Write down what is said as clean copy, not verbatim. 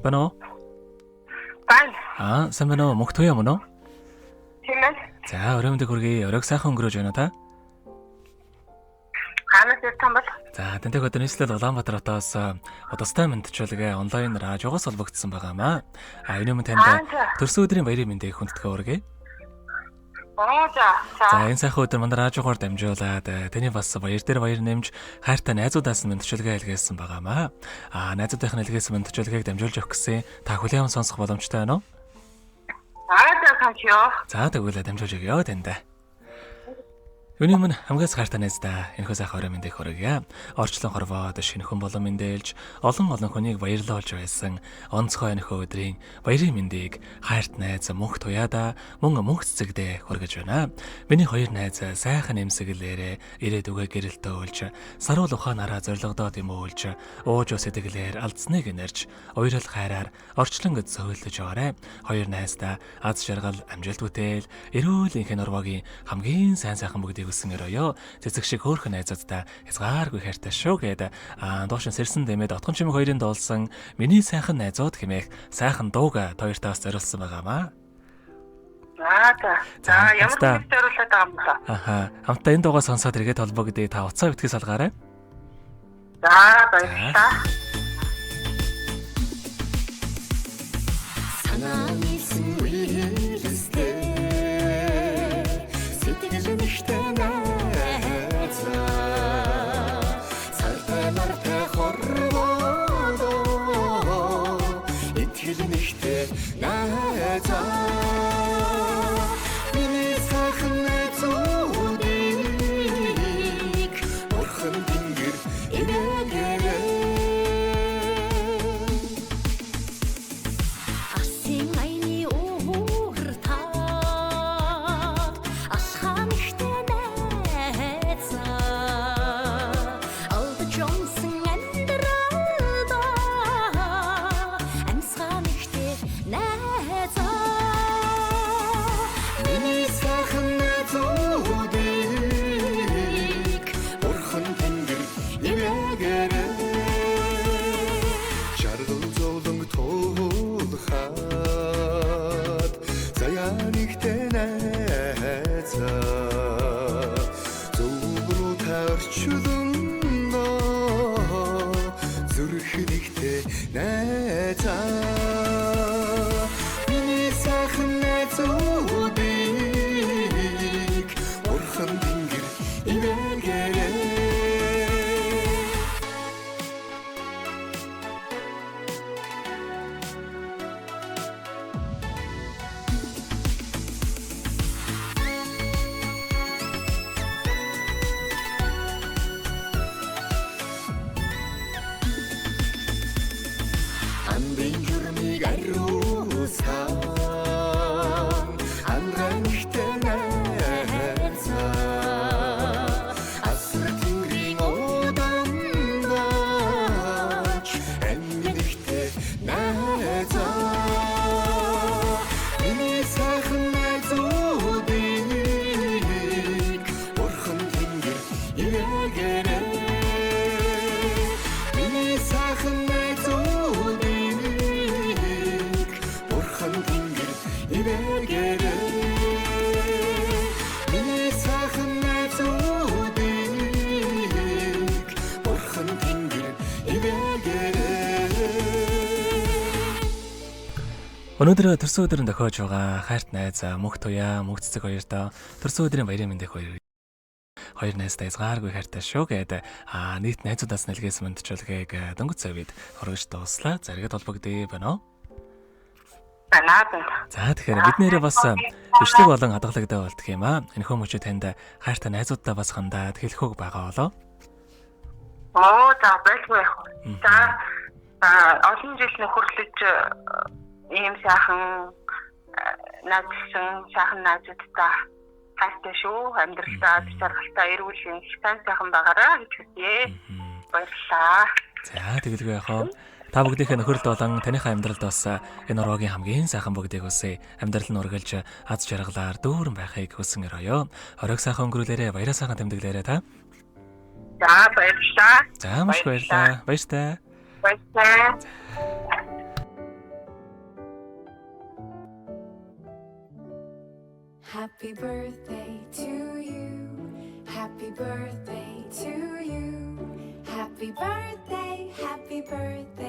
Байна уу? Байна. Аа, сайн байна уу? Мөнх туяа мөн үү? Тийм ээ. За, орой мэндийг хүргэе. Оройг сайхан өнгөрөөж байна уу та? Хаанаас ирсэн бол? За, тантай өдөр нийслэл Улаанбаатар хотоос удастай мэндчүүлгээ онлайн радиогоос холбогдсон байгаамаа. А, энэ өмнө танд төрсөн өдрийн баярын мэндийг хүндэтгэн хүргэе. Оо за. За, энэ сайхан өдөр манай радиогоор дамжуулаад таны бас баяр дээр баяр нэмж хайртай найзуудаас нь мэндчилгээ илгээсэн байгаамаа. А, найзуудынх нь илгээсэн мэндчилгээг дамжуулж өгөх гэсэн та хүлээн аван сонсох боломжтой байна уу? Аа за сонсё. За, тэгвэл дамжуулж өгье танд. Юуны өмнө хамгийн хайртай найздаа энэхүү сайхан орой мэндийг хүргье. Орчлон хорвоод шинэхэн болон мэндэлж олон олон хүнийг баярлуулж байсан онцгой энэхүү өдрийн баярын мэндийг хайрт найз мөнх туяада мөн мөнх цэцэгдээ хүргэж байна. Миний хоёр найз сайхан нэмсэглээрээ ирээдүгэ гэрэлтөөлж саруул ухаанаараа зоригдоод юмөөлж ууж ус сэтгэлээр алдсныг нэрч уярал хайраар орчлон гэж зөөлөж яваарай. Хоёр найздаа аз жаргал амжилт бүтээл эрүүл энхэн нурвагийн хамгийн сайн сайхан бүгдийг хүссэн өрөөё. Цэцэг шиг хөөрхөн найзуудтай хязгааргүй хайртай шүү гэд дуушин сэрсэн дэмэд отгон чимэг хоёрын дуулсан миний сайхан найзууд хэмээх сайхан дууг хоёртаа бас зориулсан байгаамаа. За за. За ямар хүнд зориулаад байгаа юм бэ? Аха. Хамтдаа энэ дуугаа сонсоод эргээд холбогдъё. Та уцаа битгий салгаарай. За баярлалаа. Санаа нийлсэн үеэлстэй сэтгэл нэгтэй найзаа цартай мартай хорвоодоо итгэл нэгтэй найзаа миний сайхан найзуудыг бурхан тэнгэр ивээгээрэй. Асын аяны уур таад алхаа нэгтэй найзаа алдаж унсан амьдралдаа амьсгаа нэгтэй найзаа Миний сайхан найзуудыг бурхан тэнгэр ивээгээрэй. Жаргал зовлон туулхад заяа нэгтэй найзаа зөв рүү та орчлондоо зүрх нэгтэй найзаа миний сайхан найзуудыг бурхан тэнгэр ивээгээрэй. Андын хөрмийг ариусан андранхтай найзаа асар тэнгэрийн удандаач амьнэгтэй найзаа миний сайхан найзуудыг бурхан тэнгэр ивээгээрэй. Миний сайхан найзуудыг бурхан тэнгэр ивээгээрэй. Миний сайхан найзуудыг бурхан тэнгэр ивээгээрэй. Өнөөдөр төрсөн өдөр нь тохиож байгаа хайрт найз мөнх туяа мөнх цэцэг хоёртоо төрсөн өдрийн баярын мэндийг хоёр найздаа хязгааргүй хайртай шүү гэд нийт найзуудаас нэлгээсэн мэндчилгээг дөнгөж цавид хүргэж дууслаа. За эргээд холбогдъё байна уу? Байна. За тэгэхээр бид нэрээ бас бичлэг болон хадгалагдаа болдго юм аа. Энэхүү мөчөө танд хайртай найзуудаа бас хандаад хэлэх үг байгаа болоо. Оо за байлгүй яах вэ? За олон жил нөхөрлөж ийм сайхан найзсан сайхан найзуудтай хайртай шүү. Амьдралдаа жаргалтай эрүүл юм сайн сайхан байгаарай гэж хүсье. Баярлалаа. За тэгэлгүй яах вэ? Та бүгдийнхээ нөхөрлөлд болон таныхаа амьдралд бас энэ урвагийн хамгийн сайхан бүгдийг хүсье. Амьдрал нь үргэлж аз жаргалаар дүүрэн байхыг хүсэн өрөөё. Оройг сайхан өнгөрүүлээрэй, баяраа сайхан тэмдэглээрэй та. За баярлалаа. За маш баярлалаа. Баяртай. Баярлалаа. Happy birthday to you. Happy birthday to you. Happy birthday, happy birthday.